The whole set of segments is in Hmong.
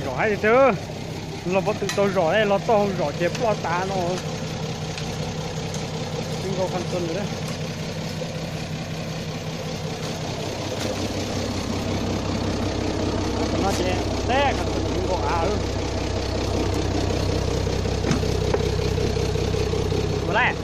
Zom haib tiag tiag. Los pob tw tau zom, los tau hauv zom ces ploj tas no. Tsis nkaus qhov txog nws. Qhov no ces teb qhov txog tsis nkaus av. Ua laj.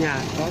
Nyaj ko.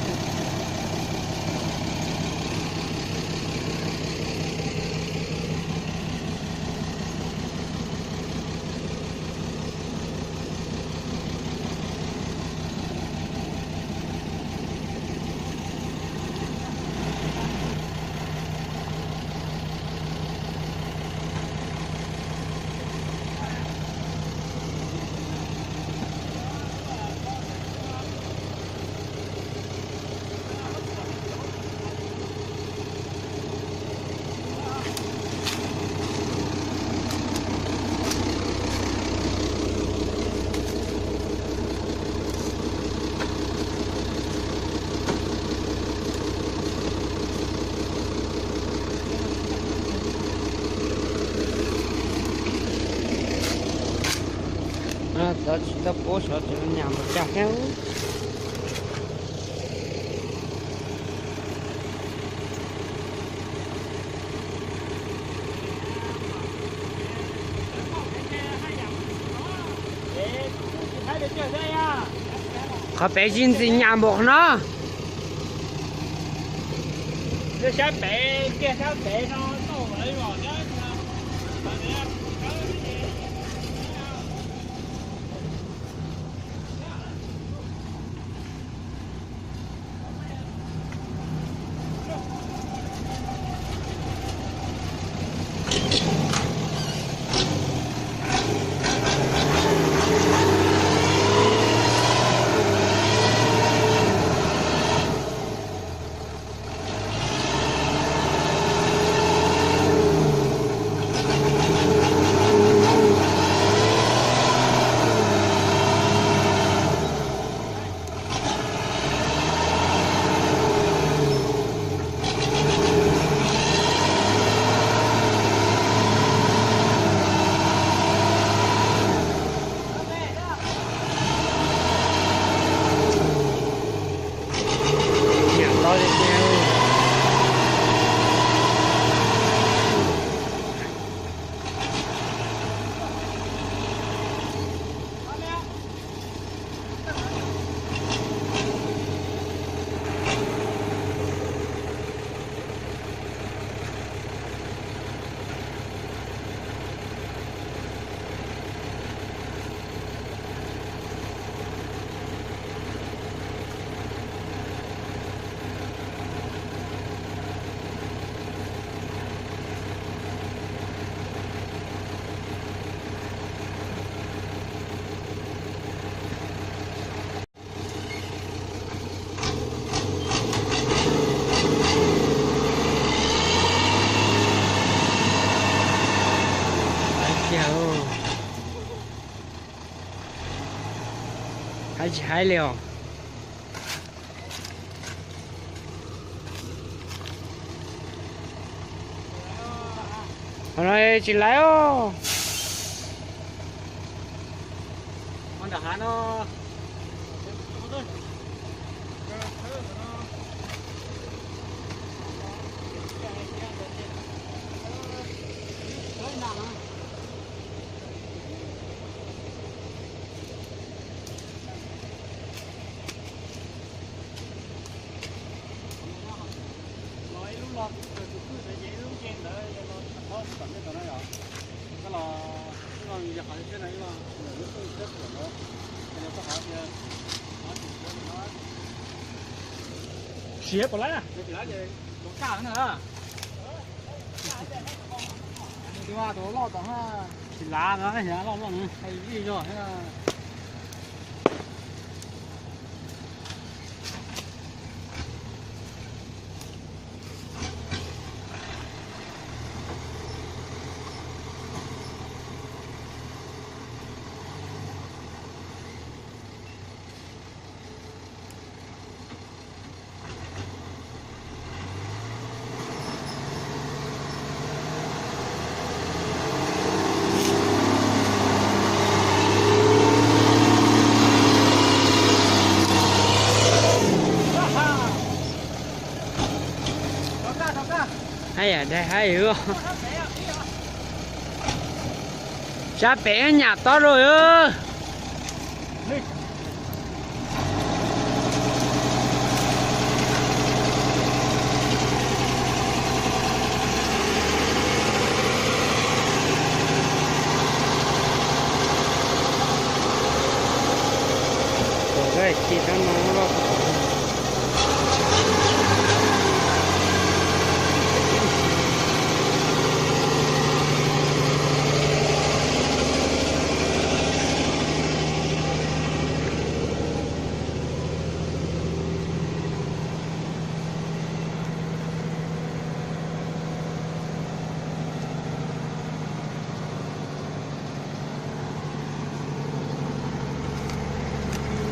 Txog tsis tau pub sov tseem nyam npaum cas thiab. Qhov pem zib ntxi nyam npaum qhov no. Saib pem kiag, saib pem no tau los thiab. Tsis haib li os. Qhov no tsis laiv os. Siav pom lawm. Tus loj tom, tsis lav no, loj loj no, ib zog. Hais yam dai hais. Sab pem nyam tob rau.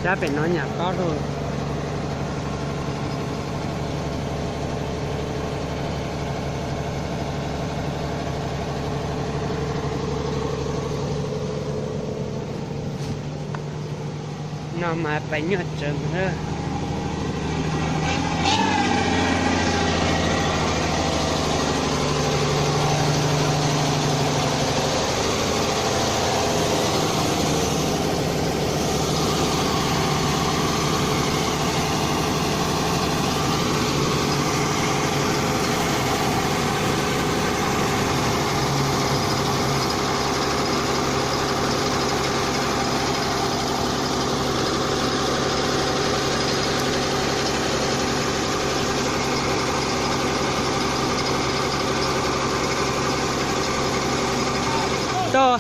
Sab pem no nyam tob rau. No mas pais nyuaj tsawv na. Tau.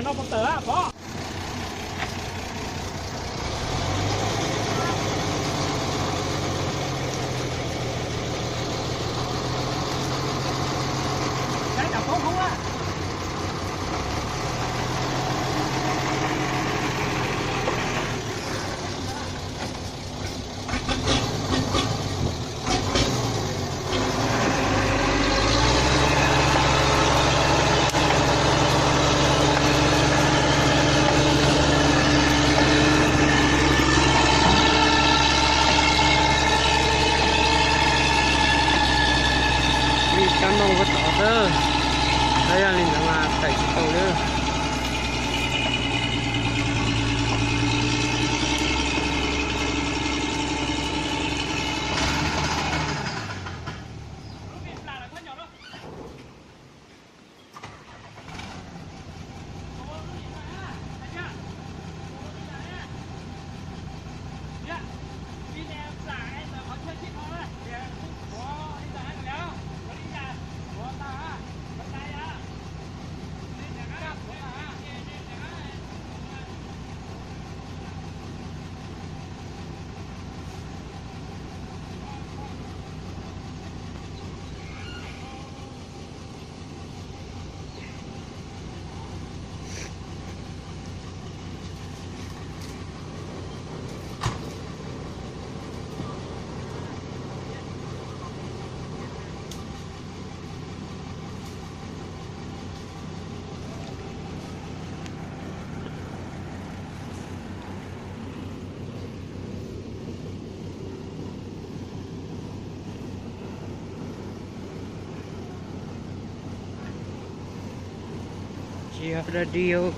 Nov pov tawm pov. Li cov ntoo ua tod xwb, yog li ntawd mas tawm tsis tau li. Radio.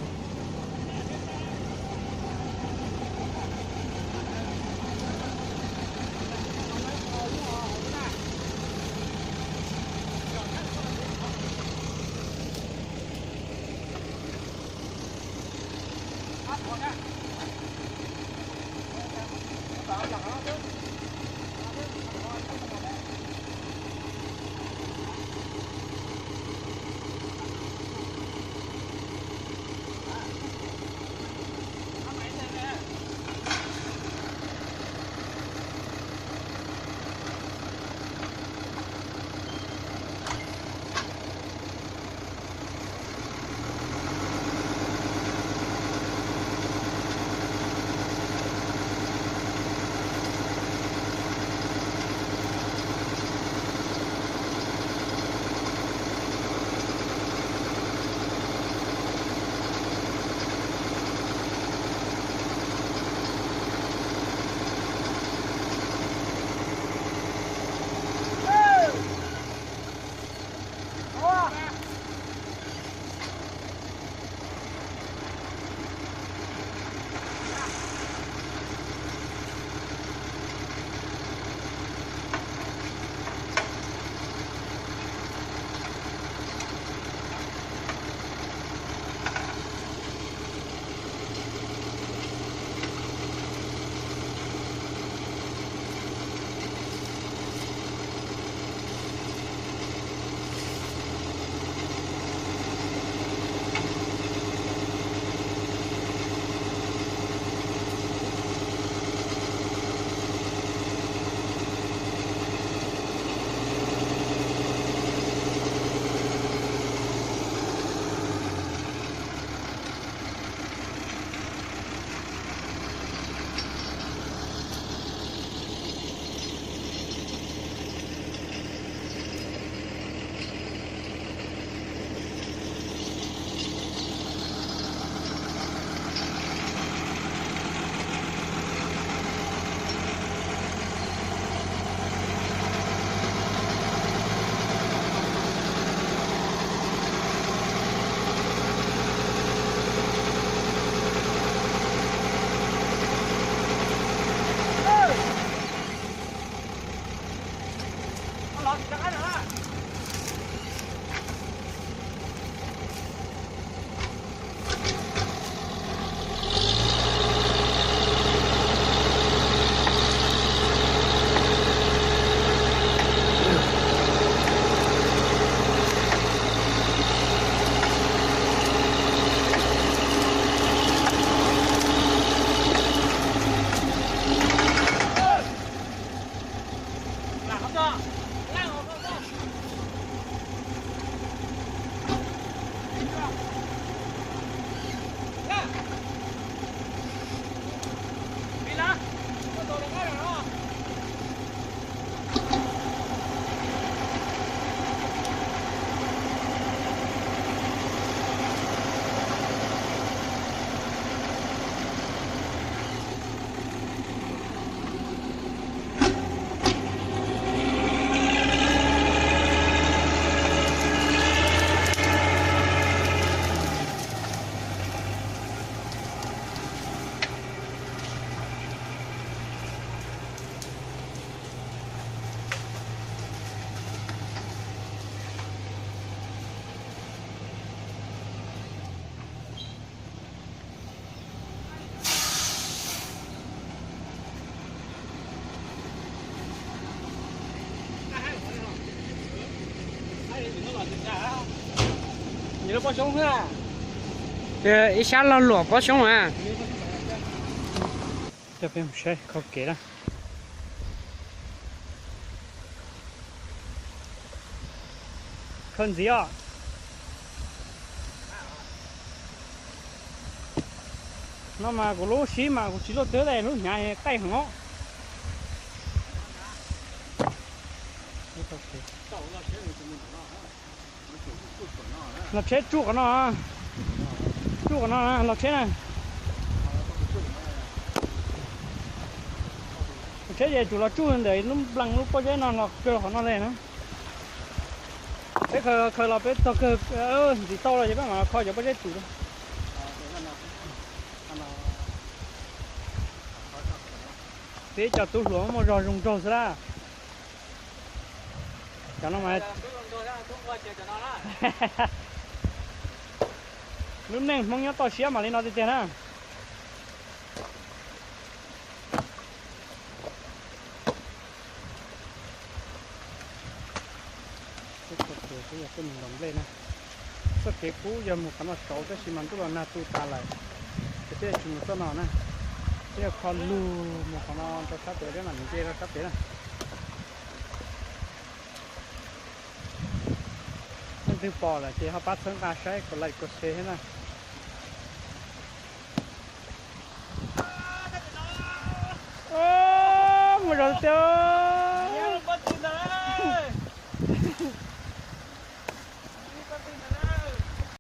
Ib sab lo luam pob xyoob a. Coj peb mus saib qhov kev na. Khaws ntxiv os. No mas kuv lub sib mas kuv tsis luaj twg li, lub hnyav qaij heev os. Los tsheb tsuj qhov no, tsuj qhov no los tsheb na. Los tsheb ces tsum los tsuj ntawm lub nplees lub pob zeb no los kaw qhov no li na. Peb khaws los peb txog kawg ntxiv tau los ces peb mam kho cov pob zeb tsum. Txiv cov tub hluas muaj zog zoo nraug xwb lab. Cov no mas lub neej Hmoob nyob toj siab mam li no tiag tiag na. Txoj kev kub yog mus qhov no saud tab sis mas ntuj los nag tu tas lawm, ces peb yuav tsis mus txoj no na. Peb yuav kho lug mus qhov no rau sab pem, peb mam mus nce rau sab pem na. Leej twg pom lawm ces ho pab txhawb nqa saib kom like kom share thiab na. Muaj zog tiag.